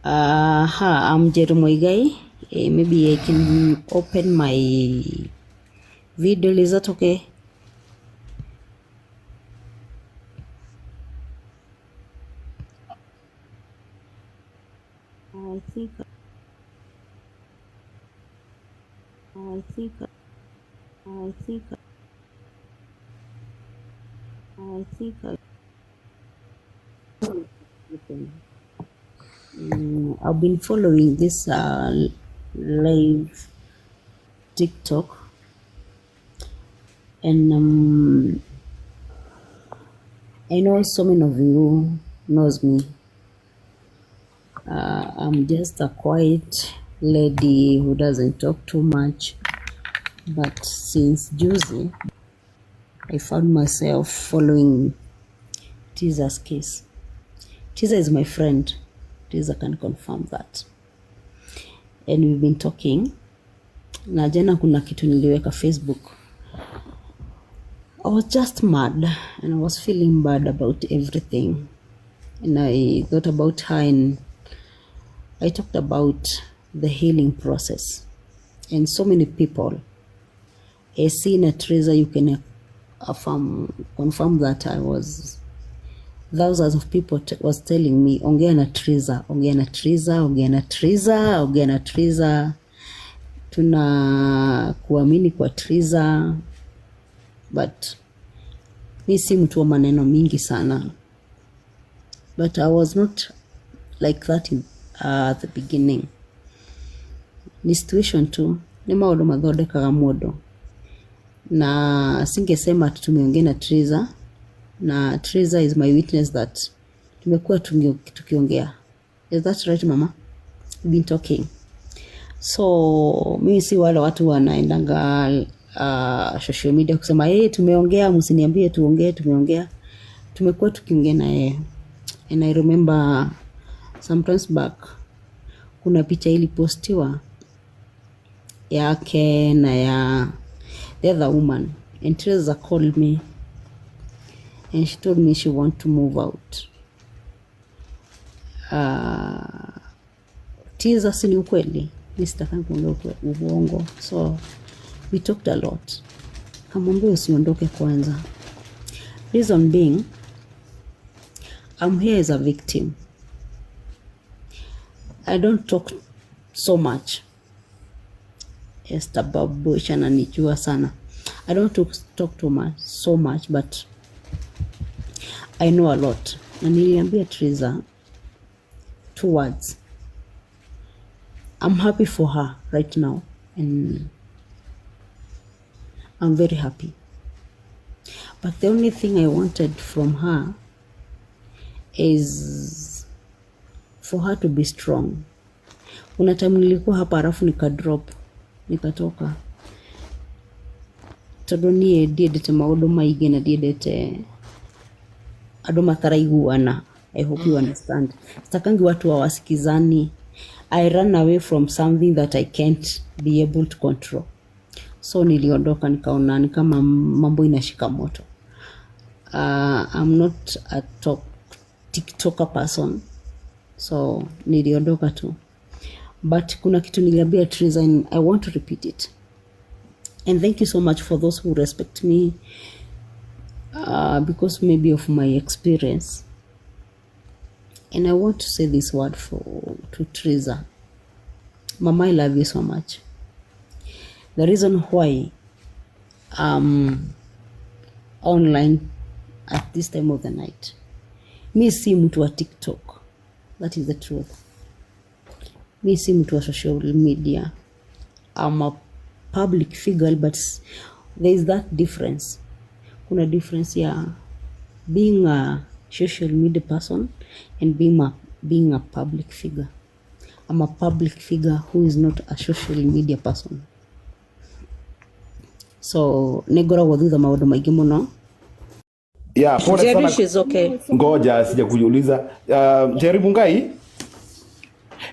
Ha, I'm Njeru Muigai. Maybe I can open my video. Is that okay? I think I think I think I think I I've been following this live TikTok, and I know so many of you knows me. I'm just a quiet lady who doesn't talk too much, but since juzi, I found myself following Triza's case. Triza is my friend. Triza can confirm that. And we've been talking. Na jana kuna kitu niliweka Facebook. I was just mad and I was feeling bad about everything. And I thought about her and I talked about the healing process. And so many people, AC na Triza, you can confirm that I was, thousands of people was telling me, ongea na Triza, ongea na Triza, ongea na Triza, ongea na Triza, tuna kuamini kwa Triza. But mi si mtu wa maneno mingi sana, but I was not like that in the beginning. Ni situation tu, ni maũndũ mathondekaga mũndũ, na singesema ati tumeongea na Triza, na Triza is my witness that tumekuwa tukiongea. Is that right, mama? We've been talking. So mimi si wale watu wanaendanga social media kusema hey, tumeongea, msiniambie tuongee, tumeongea. Tumekuwa tukiongea na yeye. And I remember sometimes back kuna picha ilipostiwa yake na ya the other woman, and Triza called me and she told me she want to move out. Triza, si ni ukweli? Mi sitakangi kuongea uongo. So we talked a lot. Kamwambia usiondoke kwanza. Reason being, I'm here as a victim. I don't talk so much. Esther Babush ananijua sana. I don't talk too much, so much, but I know a lot. Na niliambia Triza two words. I'm happy for her right now, and I'm very happy. But the only thing I wanted from her is for her to be strong. Kuna time nilikuwa hapa alafu nika drop, nikatoka. Tondu nie ndiendete maundu maingi na ndiendete andu mataraiguana. I hope you understand. Sitakangi watu hawasikizani. I run away from something that I can't be able to control. So niliondoka, nikaona ni kama mambo inashika moto. I'm not a TikToker person. So niliondoka tu. But kuna kitu niliambia Triza and I want to repeat it. And thank you so much for those who respect me, because maybe of my experience. And I want to say this word to Triza. Mama, I love you so much. The reason why I'm online at this time of the night, mi si mtu wa TikTok. That is the truth. Mi si mtu wa social media. I'm a public figure, but there is that difference. Kuna difference ya being a social media person and being a public figure. I'm a public figure who is not a social media person. So nĩngoragwo thutha maũndũ maingĩ mũno. Yeah, pole sana. Jerish is okay. Ngoja sija kujiuliza. Jerry Mungai,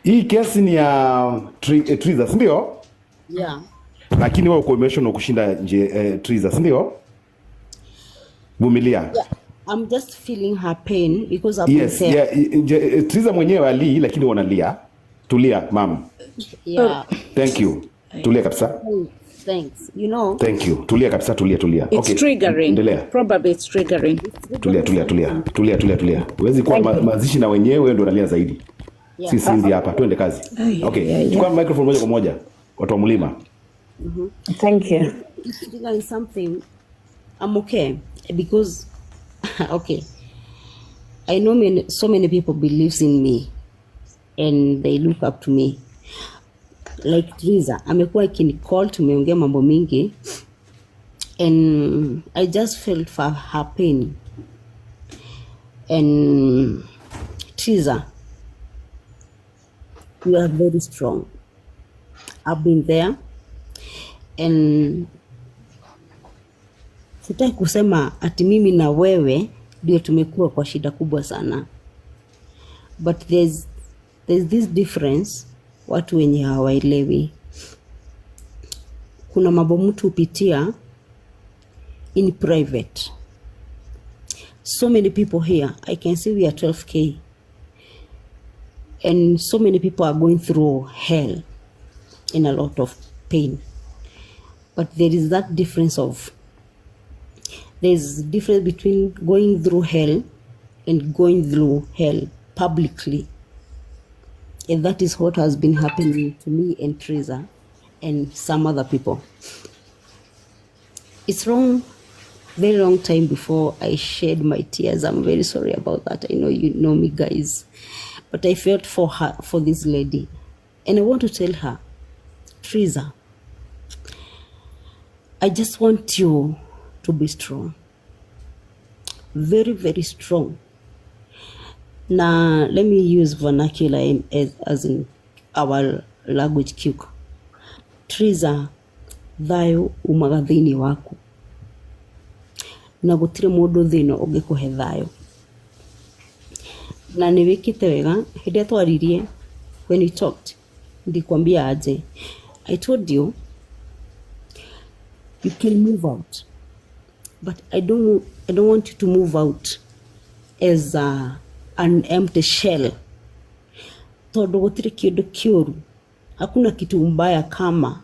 hii kesi ni ya Triza, si ndio? Yeah. Lakini wewe uko emotional kushinda Triza, si ndio? Vumilia. Yeah. I'm just feeling her pain because I've been Yes, there. yeah, Triza mwenyewe alii lakini wanalia. Tulia, mam. Yeah. Thank you. Tulia kabisa. Thanks. Thanks. You know, Thank you. Tulia kabisa, tulia, tulia. It's Okay. triggering. Endelea. Probably it's triggering. Tulia, tulia, tulia. Tulia, tulia, tulia. Huwezi kuwa mazishi na wenyewe ndio unalia zaidi. Yeah. Si Cindy hapa. Twende kazi. Ay, Okay. yeah, yeah. Chukua microphone moja kwa moja. Watu wa mlima. Thank you. It's triggering something. I'm okay because okay, I know so many people believes in me and they look up to me. Like Triza, amekuwa akinicall, tumeongea mambo mingi and I just felt for her pain. And Triza, you are very strong. I've been there and sitaki kusema ati mimi na wewe ndio tumekuwa kwa shida kubwa sana, but there's this difference watu wenye hawaelewi. Kuna mambo mtu hupitia in private. So many people here, I can see we are 12K and so many people are going through hell and a lot of pain, but there is that difference of there's difference between going through hell and going through hell publicly. And that is what has been happening to me and Teresa and some other people. It's wrong, very long time before I shed my tears. I'm very sorry about that. I know you know me, guys. But I felt for her, for this lady. And I want to tell her, Teresa, I just want you to be strong. Very, very strong. Now, let me use vernacular as in our language quick. Triza, thayũ umaga thĩinĩ waku na gũtirĩ mũndũ thĩ ĩno ũngĩkũhe thayũ, na nĩ wĩkĩte wega. Hĩndĩ ĩrĩa twaririe, when we talked, nilikwambia aje? I told you you can move out, but I don't want you to move out as an empty shell, tondũ gũtirĩ kĩndũ kĩũru, hakuna kitu mbaya kama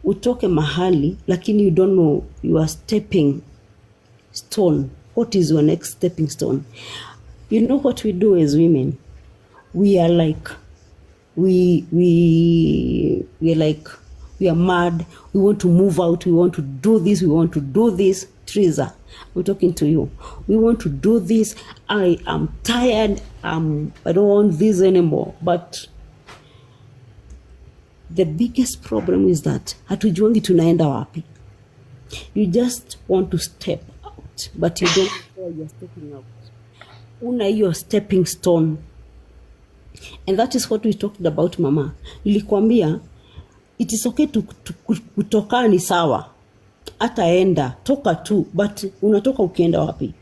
utoke mahali lakini you don't know your stepping stone. What is your next stepping stone? You know what we do as women? We are like, we are like, we are mad. We want to move out, we want to do this, we want to do this. Teresa, I'm talking to you. We want to do this. I am tired. I don't want this anymore. But the biggest problem is that hatujuangi tunaenda wapi. You just want to step out, but you don't know where you're stepping out. Una hiyo stepping stone. And that is what we talked about, mama. Nilikwambia it is okay to kutoka, ni sawa, hata enda, toka tu, but unatoka ukienda wapi?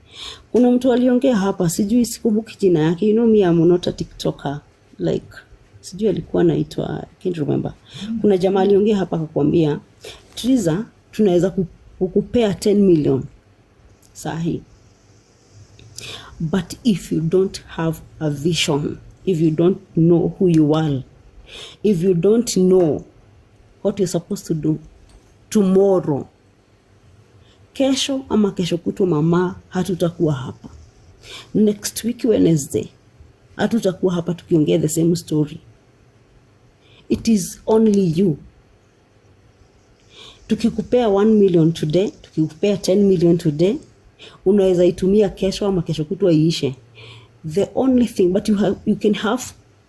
Kuna mtu aliongea hapa, sijui, sikumbuki jina yake. You know me, I'm not a TikToker. Like, sijui alikuwa anaitwa, I can't remember. Kuna jamaa aliongea hapa akakwambia, "Triza, tunaweza kukupea 10 million sahi, but if you don't have a vision, if you don't know who you are, if you don't know what you're supposed to do tomorrow, kesho ama kesho kutwa, mama, hatutakuwa hapa. Next week Wednesday hatutakuwa hapa tukiongea the same story. It is only you. Tukikupea 1 million today, tukikupea 10 million today, unaweza itumia kesho ama kesho kutwa iishe. The only thing, but you can have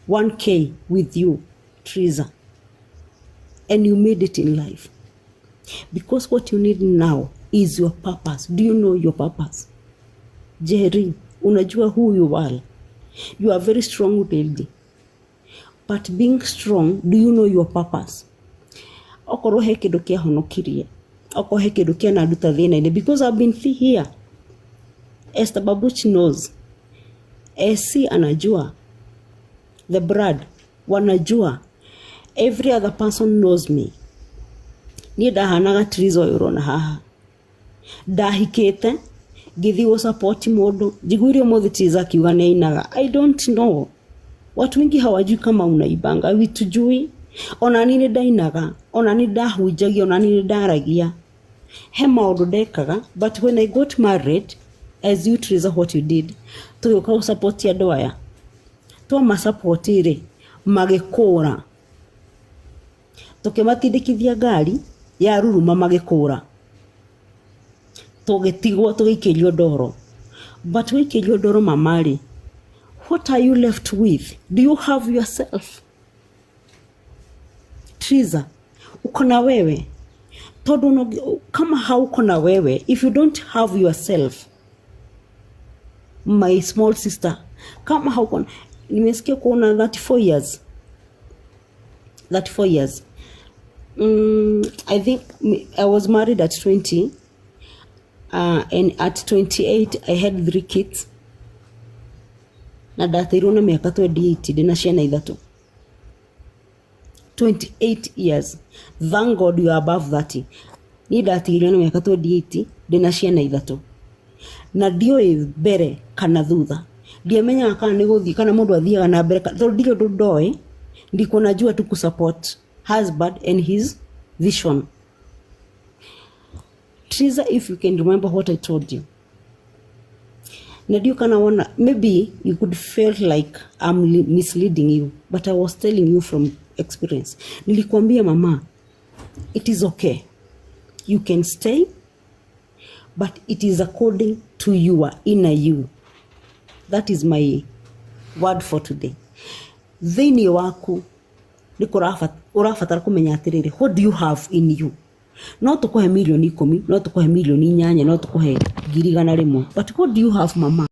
1K with you, Triza, and you made it in life, because what you need now is your purpose. Do you know your purpose? Jerry, unajua who you are? You are very strong lady, but being strong, do you know your purpose? Okorwo he kindu kiahonokirie, okorwo he kindu kiananduta thina-inĩ, because I've been here. Esther Babuch knows, AC anajua, the brad wanajua, every other person knows me. Niĩ ndahanaga Triza ũyũ ũrona haha, ndahikĩte ngĩthiĩ gũ support mũndũ. Njiguire ũmũthĩ Triza akiuga nĩ ainaga. I don't know Watu wengi hawajui kama unaibanga, witujui. Ona niĩ nĩ ndainaga, ona nĩ ndahunjagia, ona niĩ nĩ ndaragia, he maũndũ ndekaga. But when I got married, as you, Teresa, what you did, tũgĩũka gũsupport andũ aya, twamasupport rĩ, magĩkũra, tũkĩmatindĩkithia ngari ya ruruma, magĩkũra, tũgĩtigwo, tũgĩikĩrio ndoro. But waikĩrio ndoro, mama rĩ, what are you left with? Do you have yourself, Triza? Uko na wewe? Tondũ kama hauko na wewe, if you don't have yourself, my small sister, kama hauko, nimesikia kuona 34 years, 34 years. I think I was married at 20, and at 28 I had three kids, na ndateirwo na mĩaka 28 ndĩna ciana ithatũ. 28 years. Thank God you are above 30. Niĩ ndatigĩrwo na mĩaka 28 ndĩna ciana ithatũ, na ndiũĩ mbere kana thutha. Ndiamenyaga kana nĩ gũthiĩ, kana mũndũ athiaga na mbere, tondũ ndirĩ ũndũ ndoĩ. Ndiko najua tu kusupport husband and his vision. Triza, if you can remember what I told you, na ndio kana wona, maybe you could feel like I'm misleading you, but I was telling you from experience. Nilikwambia, mama, it is okay, you can stay, but it is according to your inner you. That is my word for today. Thĩinĩ waku nĩ ũrabatara kũmenya atĩrĩrĩ, what do you have in you? No tũkũhe 10,000,000, no tũkũhe 8,000,000, no tũkũhe 100,000, but what do you have, mama?